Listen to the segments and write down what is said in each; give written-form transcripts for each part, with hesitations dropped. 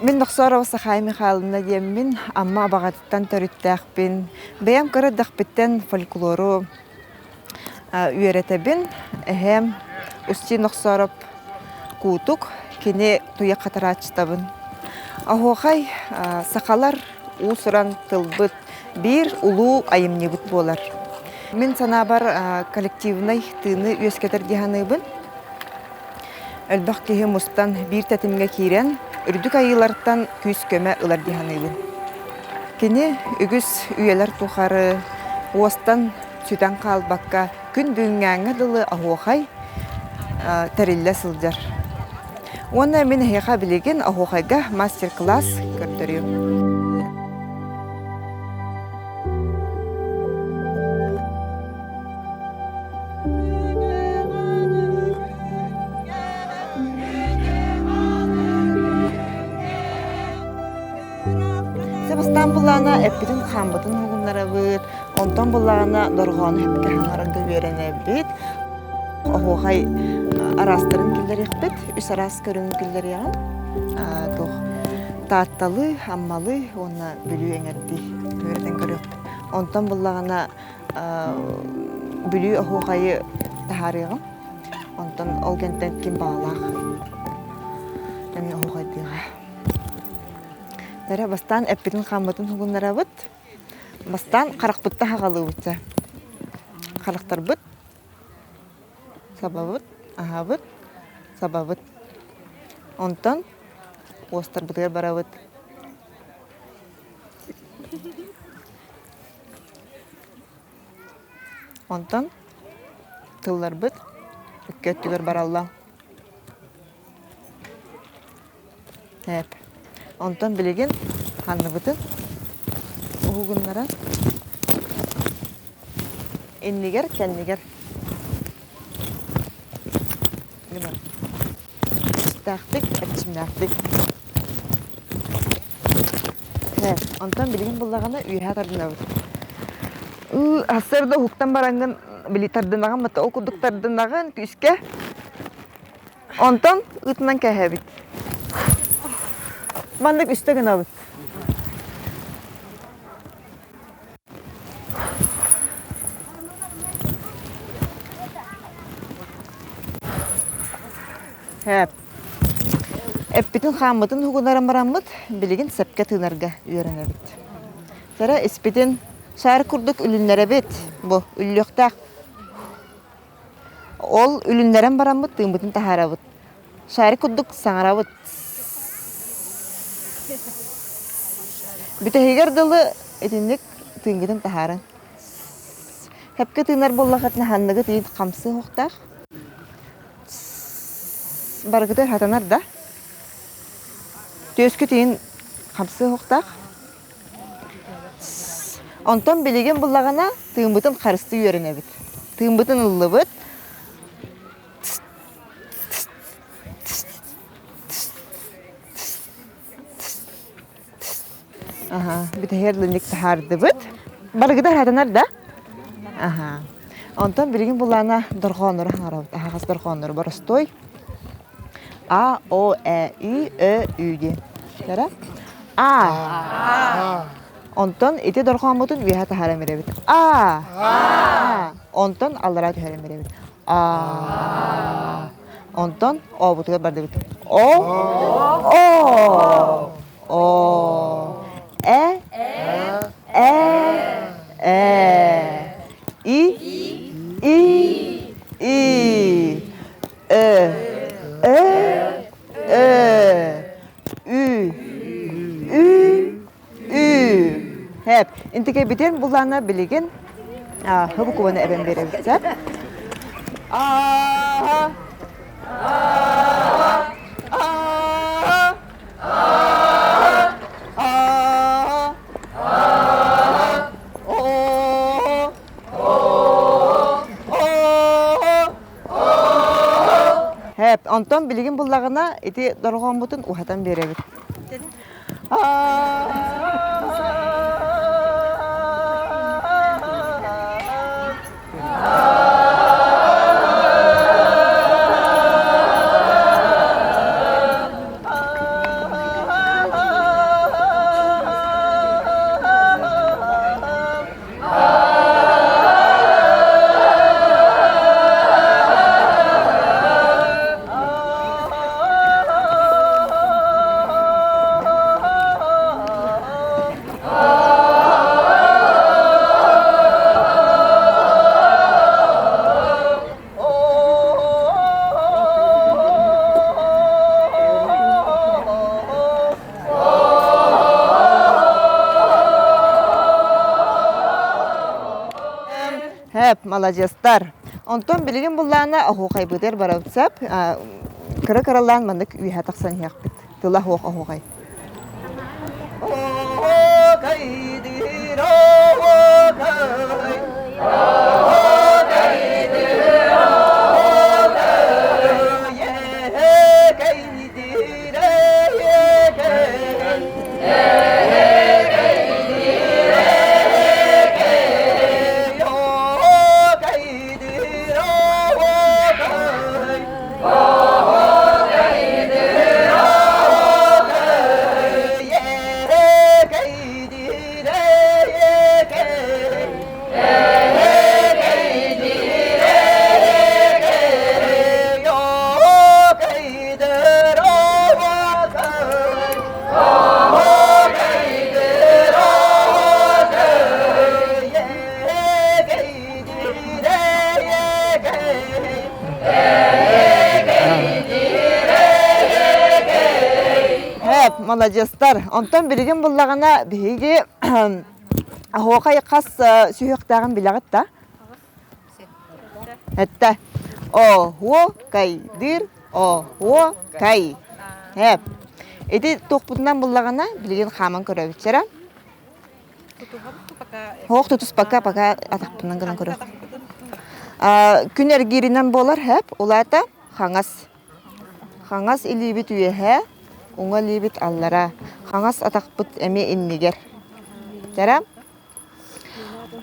Мин Нохсорова Сахая Михайловна диэммин, Амма Абаҕатыттан төрүттээхпин. Бэйэм кыра эрдэхпиттэн фольклору үөрэтэбин. Эһээм Устин Нохсоров Куутук, кини туйах хатарааччытабын. Оһуохай сахалар уус-уран тылбыт биир улуу айымньыбыт буолар. Мин санаабар коллективнай тыыны үөскэтэр дии саныыбын. Элбэх киһи мустан биир тэтимҥэ киирэн, үрдүк айыылартан күүс-көмө ылар дии саныыбын. Кини үгүс үйэлэр тухары уостан сүтэн хаалбакка күн бүгүҥҥээҥҥэ дылы оһуохай тэриллэ сылдьар. Уонна мин эһиэхэ билигин оһуохайга мастер-класс көрдөрүөм. Бастаан буллаҕына эппитин хааммытын уһугуннарабыт, онтон буллаҕына дорҕоону сөпкө хаҥарарга үөрэнэбит. Оһуохай араастарын киллэриэхпит, үс араас көрүҥүн киллэриэҕин. Туох Таатталыы, Аммалыы уонна Бүлүү эҥэрдии үөрэтэн көрүөхпүт. Онтон буллаҕына Бүлүү оһуохайы таһаарыаҕым. Онтон ол кэнтэн ким баҕалаах эмиэ оһуохайдыаҕа. Эрэ бастаан эппитин-хааммытын уһугуннарабыт. Бастаан харахпытта хаҕалыыбыт. Харахтарбыт сабабыт, аһабыт, сабабыт. Онтон уостарбытыгар барабыт. Онтон тылларбыт икки өттүгэр бараллар. Эп. Онтон билигин ханныбытын уһугуннаран иннигэр, кэннигэр гынан Күүстээхтик, эрчимнээхтик. Ээ, онтон билигин буллаҕына үөһэ тардынабыт. Ыы, сарсыарда уһуктан бараҥҥын били тардынаҕын бата ол курдук тардынаҕын күүскэ. Онтон ытынан кээһэбит. Маннык үстэ гынабыт. Эппитин-хааммытын уһугуннаран бараммыт, билигин сөпкө тыынарга үөрэнэбит. Кэрэ испитин шар курдук үлүннэрэбит. Бу үллүөхтээх. Ол үлүннэрэн бараммыт тыыммытын таһаарабыт. Шарик курдук саҥарабыт. Бүтэһигэр дылы итинник тыыҥҥытын таһааран. Хэпкэ тыынар буоллаххытына ханныгы тыын хамсыы оһохтоох. Барыгытыгар хатанар да. Түөскү тыын хамсыы оһохтоох. Онтон билигин буллаҕына тыыммытын харыстыы үөрэнэбит. Тыыммытын ыллыбыт. Аха, бүтэһигэр лынник таһаардыбыт. Барыгыта хатанар да? Аха. Онтон билигин булаана дорҕооннору хаҥарабыт. Аһаҕас дорҕооннору боростуой. А, О, Э, И, Ö, Ү диэн. Кара? А. Онтон ити дорҕооммутун үөһэ таһааран биэрэбит. А. А. Онтон аллараа түһэрэн биэрэбит. А. Онтон ообутугар бардыбыт. О. О. О. Э. Э. Э. И. И. И. Ö. Ö. Ö. Ү. Ү. Ү. Хэп. Интикэбитин буллаана билигин х букваны эбэн биэрэбит. А. А. А. А. А. О. О. Хэп. Онтон билигин буллаҕына ити дорҕооммутун уһатан биэрэбит. маладьыастар. Онтон билигин буллаана оһуохайбытыгар барабытсап кыра-кыралаан маннык үөһэ тахсан иһиэхпит. Тыла суох оһуохай. Оһуохайдыыр оһуохай, оһуохайдыыр оһуохай, эһэкэйдиир эһэкэй, эһэкэйдиир эһэкэй, оһуохайдыыр оһуохай, Хэп, маладьыастар. Онтон билигин буллаҕына биһиги оһуохай хас сүһүөхтээҕин билэҕит да? Эттэ. Оһуокайдыыр оһуокай. Хэп. Ити туохпутунан буллаҕына билигин хааман көрөбүт Һоох тутуспакка пока атахпынан гынан көрөр. Күн эргииринэн буолар хэп, улаата хаҥас. Хаҥас илиибит үөһэ, уҥа илиибит аллара. Хаҥас атахпыт эмиэ иннигэр. Тара.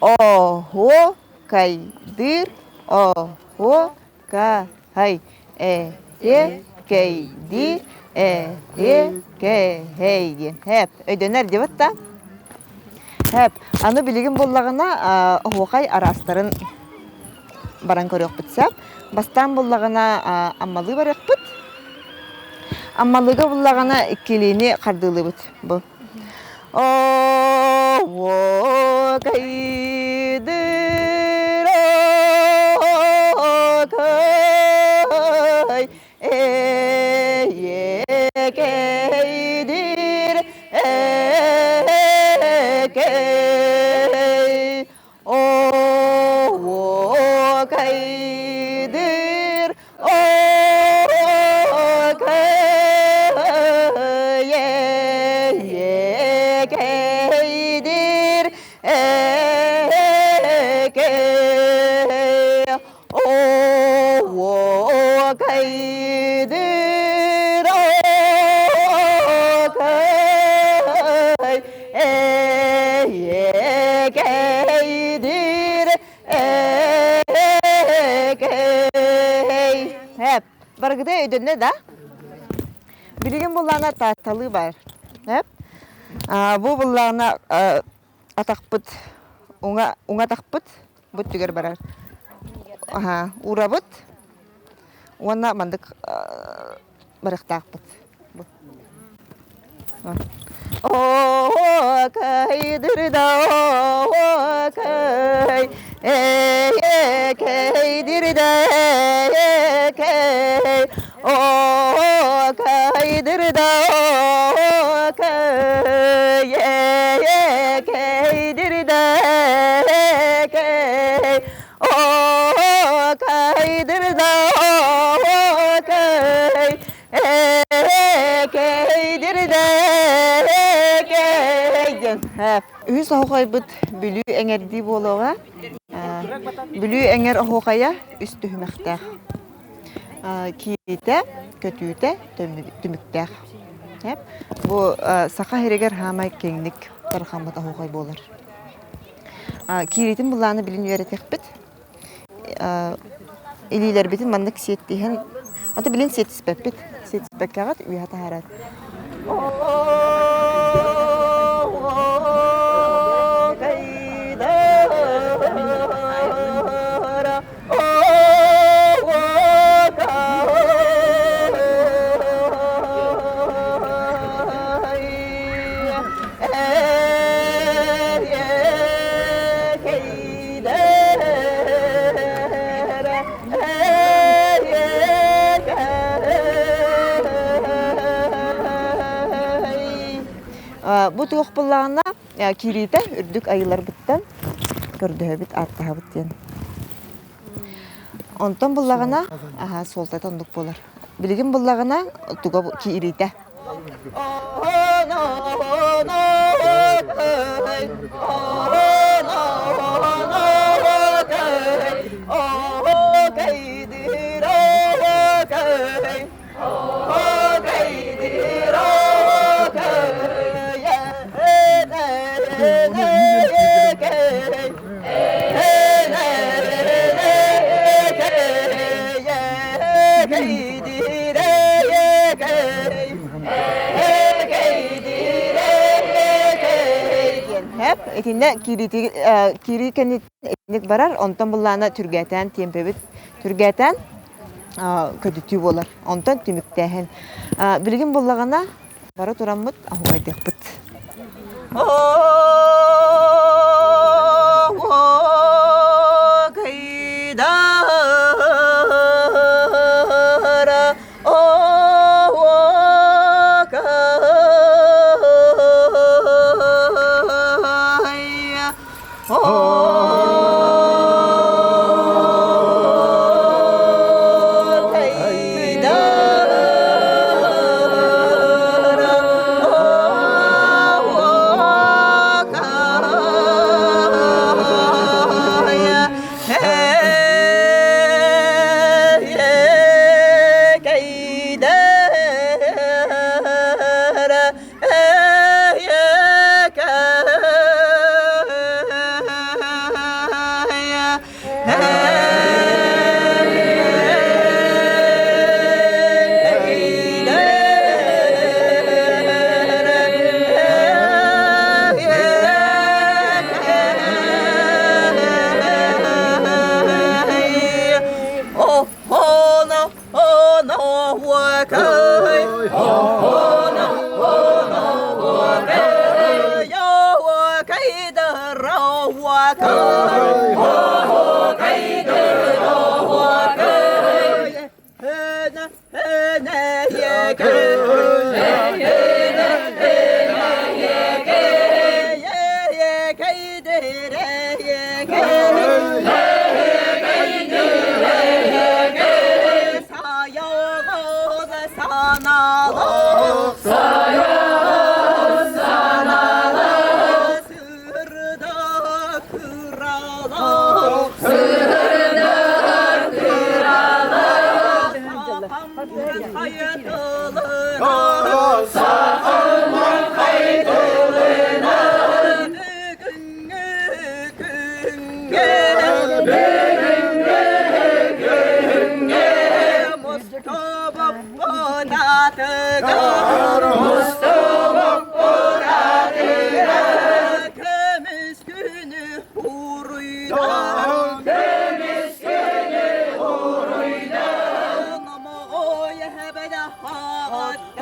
Оһуо кайдыыр, оһуо ка-хай, э-э кэй-диир, э-э кэ-хэй диэн. Хэп, өйдөнөр диэбит да? Хэп, аны билигин буллаҕына оһуохай араастарын баран көрүөхпүт сөп. Бастаан буллаҕына Аммалыы барыахпыт. Аммалыыга буллаҕына иккилиини хардыылыыбыт бу. Оокайдыр эйекейдир экей Оокайдыр Оокайдыр экей Оокайдыр оокай Эйекейдир экей. Хэп. Барыгыта өйдөннө да? Билигин буллаана таатталыы бар. Хэп. Бу буллаана атахпыт уҥа уҥа атахпыт бу түгэр барар. Аха, уурабыт уонна мандык барыахтаахпыт. Үһүс оһуохайбыт Бүлүү эҥэрдии буолуоҕа. Бүлүү эҥэр оһуохайа үс түһүмэхтээх. Кииритэ, көтүүтэ, түмүктээх. Бу саха сиригэр хаамай киэҥник тарҕаммыт оһуохай буолар. Кииритин былааны билин үөрэтиэхпит. Илиилэрбитин маннык сиэттиһэн, аты билин сиэттиспэппит. Сиэттиспэккэҕит үөһэ таһаарар. Бу туох буоллаҕына киириитэ үрдүк айыыларбыттан көрдөһөбүт, ааттаһабыт диэн. Онтон буллаҕына, аһа суолтата оннук буолар. Билигин буллаҕына туга киириитэ. Итиннэ киирии кэнниттэн итинник барар, онтон былаана түргээтээн тиэмпэбит түргээтээн көтүтүү буолар. Онтон түмүктээһин. Билигин буллаҕына бары тураммыт аһугайдыахпыт.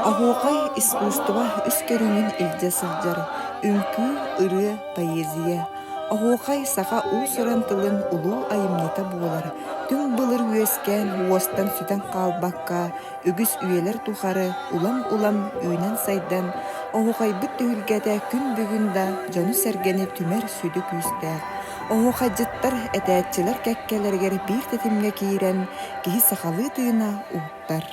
Оһуохай искусство үс көрүҥүн илдьэ сылдьар: үҥкүү, ырыа, поэзия. Оһуохай саха уус-уран тылын улуу айымньыта буолар. Түҥ былыр үөскээн уостан сүтэн хаалбакка, үгүс үйэлэр тухары улам-улам үүнэн-сайдан, оһуохайбыт түһүлгэтэ күн бүгүн да дьону-сэргэни түмэр сүдү күүстээх. Оһуохайдьыттар, этээччилэр кэккэлэригэр биир тэтимҥэ киирэн, киһи сахалыы тыына уһуктар.